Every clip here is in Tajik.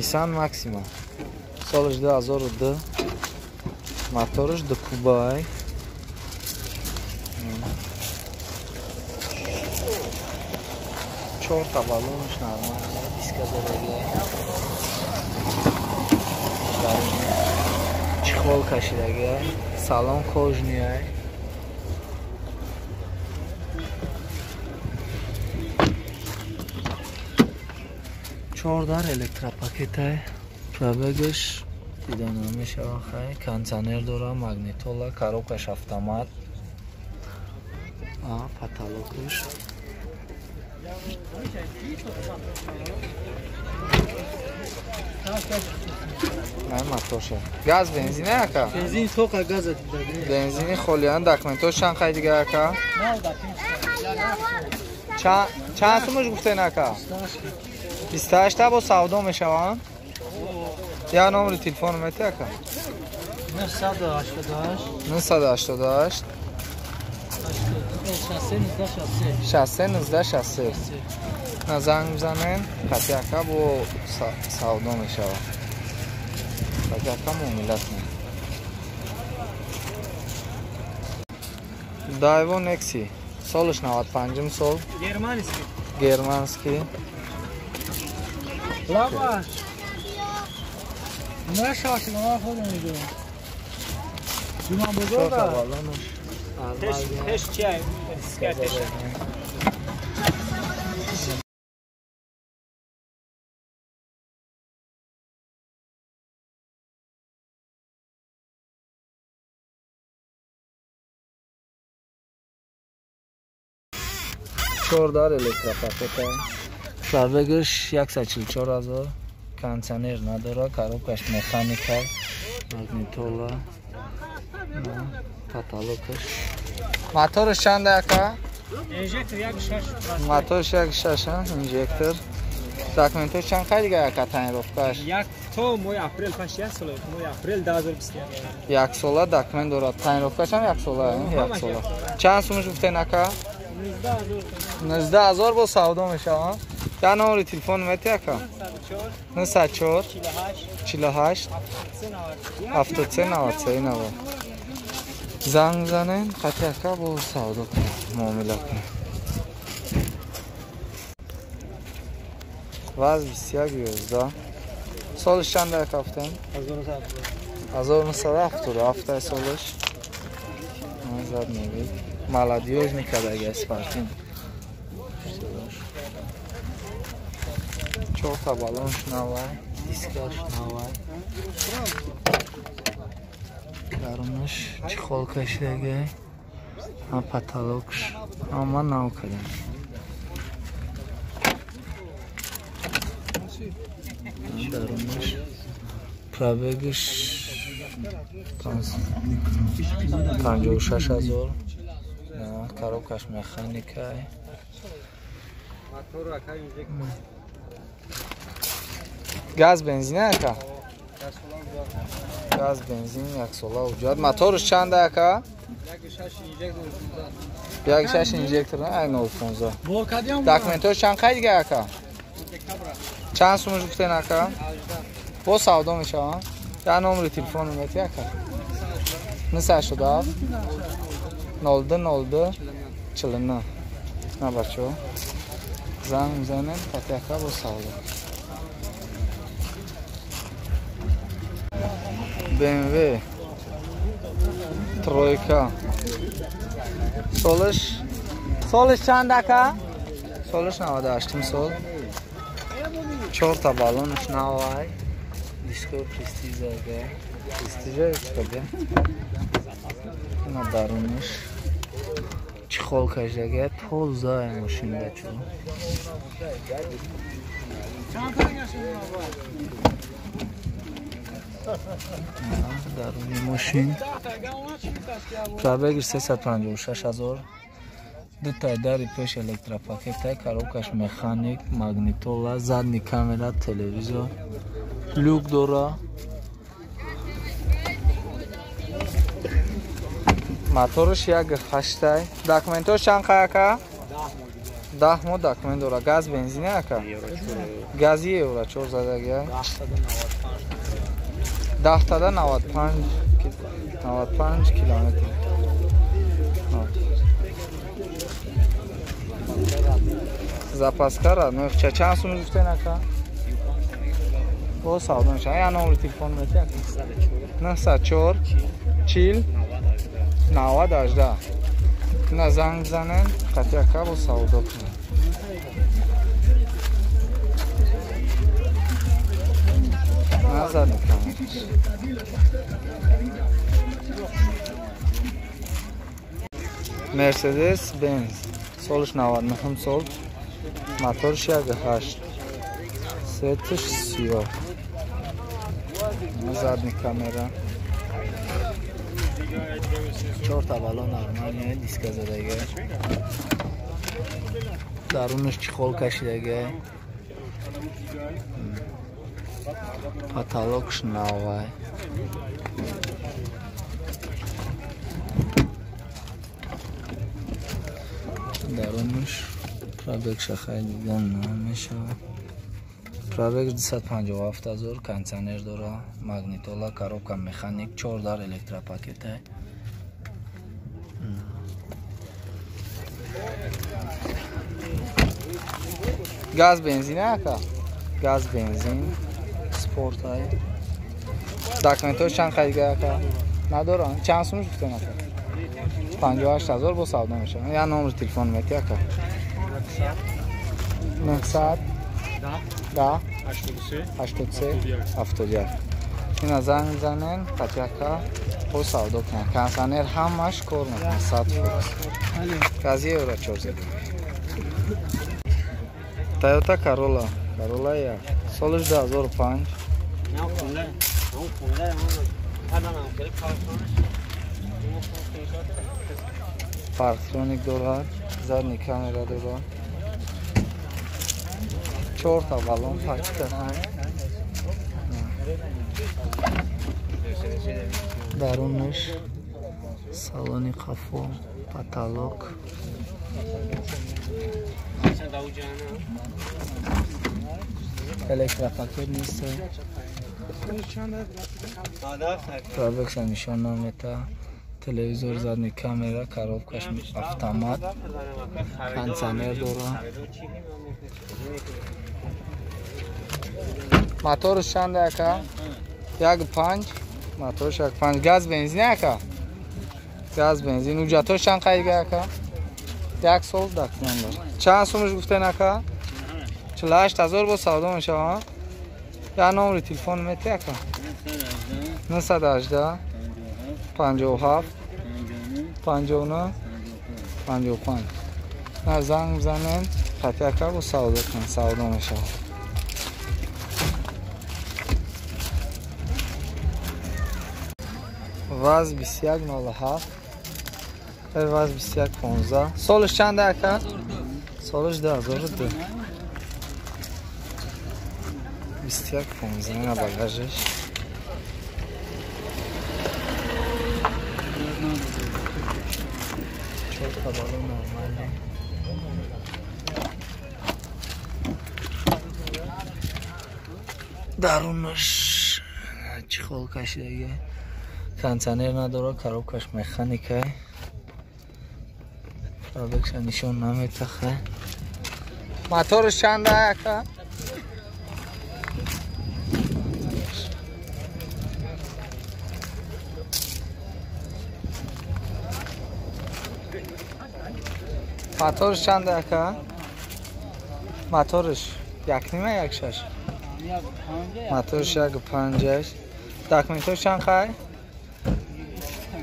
Nissan Maxima. Солиш 2002. Моторш 2 кубай. Чорта баллонш нормально, диска задагӣ. Чехол кашидагӣ, салон кожный. Чордар электропакетай. Пробегаш дида намешава хай. Кондиционер дора, магнитола, коробкаш автомат. Потолокаш. Не мотоша. Газ бензин ака? Бензин соқа газ Бензини холиян документош чанд қай дига ака? Чанд сумаш гуфтен ака? 28 та бо савдо мешаванд? Я номери телефон мети ака? 988 988 63 19 63. На занг мизанем, қати ака бо савдо мешавад. Қати ака муомилат мекунад. Дайво Некси. Солиш 95 сол. Германский. Германский. Лаваш. Не шашилам, худам мегӯям. Ҷумъа бузург. Пеш чай, пеш. Чордар электропакета. Пробегаш 144 000. Кондиционер надора, коробкаш механика, магнитола, потолокаш. Моторш чанд ака? Инжектор 1.6. Моторш 1.6, инжектор. Документош чанд қай дига ака тонировкаш? Як то моҳи апрел паш як сола, моҳи апрел 2021. Як сола документ дорад. Тонировкаш ҳам як сола, як сола. Чанд сумаш гуфтен ака? 19 000 бо савдо мешавад. Я номери телефон мети ака? 904 48 73 93 90. Занг мизанем, қати ака бо савдо кунем, муомила кунем. Ваз 21 11. Солиш чанд ака гуфтем? 1977 солиш. Зад мегӯед. Молодёжный кадаги спортивный. Чорта баллонш навай, дискаш навай. Дарунаш чехол кашидаги, ҳам потолокш, ҳама нав кардем. Дарунаш пробегаш 56 000. Коробкаш механика. Газ бензин ака? Газ бензин як сола уҷад. Моторш чанд ака? 1.6 инжектор, ай 0.15. Документош чанд қай дига ака? Чанд сумаш гуфтен ака? Бо савдо мешаванд. Я номери телефон мети ака? 987 02 02 49. На бачо. Занг мизанем, қати ака бо савдо. BMW тройка. Солиш чанд ака? Солиш 98 сол. Чорта баллонш навай. Диско престижага. Престижа чикаде? На дарунаш. Чехол кашдага, тоза мошин бачо. Даруни мошин. Пробегаш 356 000. Дутай дари пеш электропакета, коробкаш механик, магнитола, задний камера, телевизор, люк дора. Моторш 1.8. Документош чанд қай ака? 10 моҳ документ дора. Газ бензин ака? Гази евро 4 задагия. 10 95 95 километр. Запаска ра, ну чанд сум гуфтен ака? Бо савдо мешава. Я номери телефон мети ака? 904 40 90 18. На занг занен, қати ака бо савдо кунед. Назар мекунам. Мерседес Бенз. Солиш 99 сол. Моторш 1.8. Цветш сиёҳ. Задний камера. Чорта балон нормальный, диска задага. Дарунаш чехол кашидага. Потолокш навай. Дарунаш пробег шахай дидан намешавад. Пробег 257 ҳазор, кондиционер дора, магнитола, коробка механик, 4 дар электропакета. Газ бензин ака? Газ бензин, спорт ай. Документош чанд қайдга ака? Надорам. Чанд сумаш гуфтен ака? 58 ҳазор бо савдо мешавад. Я номери телефон мети ака? 900 10 83 71. Ина занг занен, қати ака бо савдо кунад. Кондиционер ҳамаш кор мекунад 100%. Гази евро 4. Toyota Corolla, Corolla як. Солиш 2005. Парктроник дорад, задний камера дорад. Чорта баллон пачка. Дарунаш салони қафо, потолок. Электропакет нест. Пробегша нишон намета. Телевизор, задний камера, коробкаш автомат, кондиционер дора. Моторш чанд ака? 1.5. Моторш 1.5. Газ бензин ака? Газ бензин. Уҷатош чанд қайдга ака? Як сол документ дора. Чанд сумаш гуфтен ака? 48 ҳазор бо савдо мешава. Я номери телефон мети ака? 918 57 59 55. На занг занен, қати ака бо савдо кун, савдо мешава. ВАЗ 2107, ВАЗ 2115. Солиш чанд ака? Солиш 2002. 2115 на багажаш. Чорта балон нормально. Дарунаш чехол кашидаги. Кондиционер надора, коробкаш механика. Пробегша нишон наметаха. Моторш чанд ака? Моторш чанд ака? Моторш як нима як шаш? Моторш 1.5. Документош чанд қай?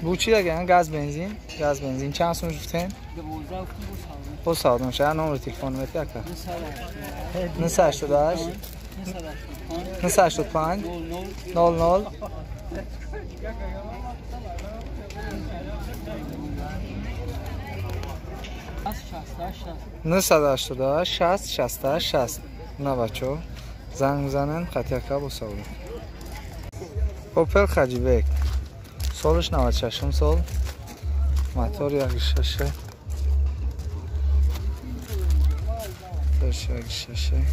Бу чӣ даган? Газ бензин? Газ бензин чанд сум гуфтен? Бо савдо мешава. Номери телефон мети ака? 988 985 00 988 60 68 60. На бачо занг мезанен, қати ака бо савдо. Опел Хаҷибек. Солиш 96 сол. Мотор 1.6. Моторш 1.6.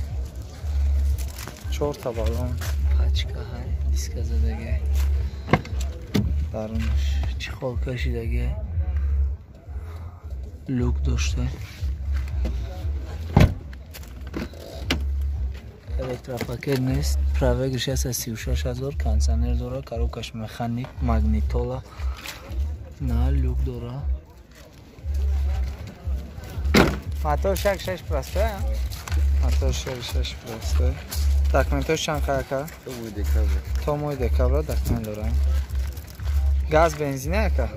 4 та баллон пачка ҳай, диска задаги. Дарунаш чехол кашидаги. Люк дошта. Электропакет нест. Пробег 636 000, кондиционер дора, коробкаш механик, магнитола. На люк дора. Мотор 6.6 простой, а? Мотор 6.6 простой. Документош чанд ака? То моҳи декабр. То моҳи декабр документ дорам. Газ бензин ака?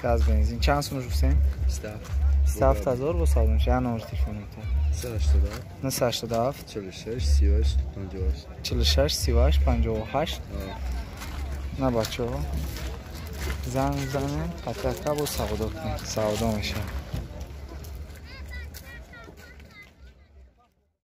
Газ бензин. Чанд сумаш гуфтем? 27. 27 ҳазор бо савдо мешавад. Я номер телефонато. 987 987 46 38 58. 46 38 58. На бачаҳо. Занг занем, қатака бо савдо кунем. Савдо мешавад.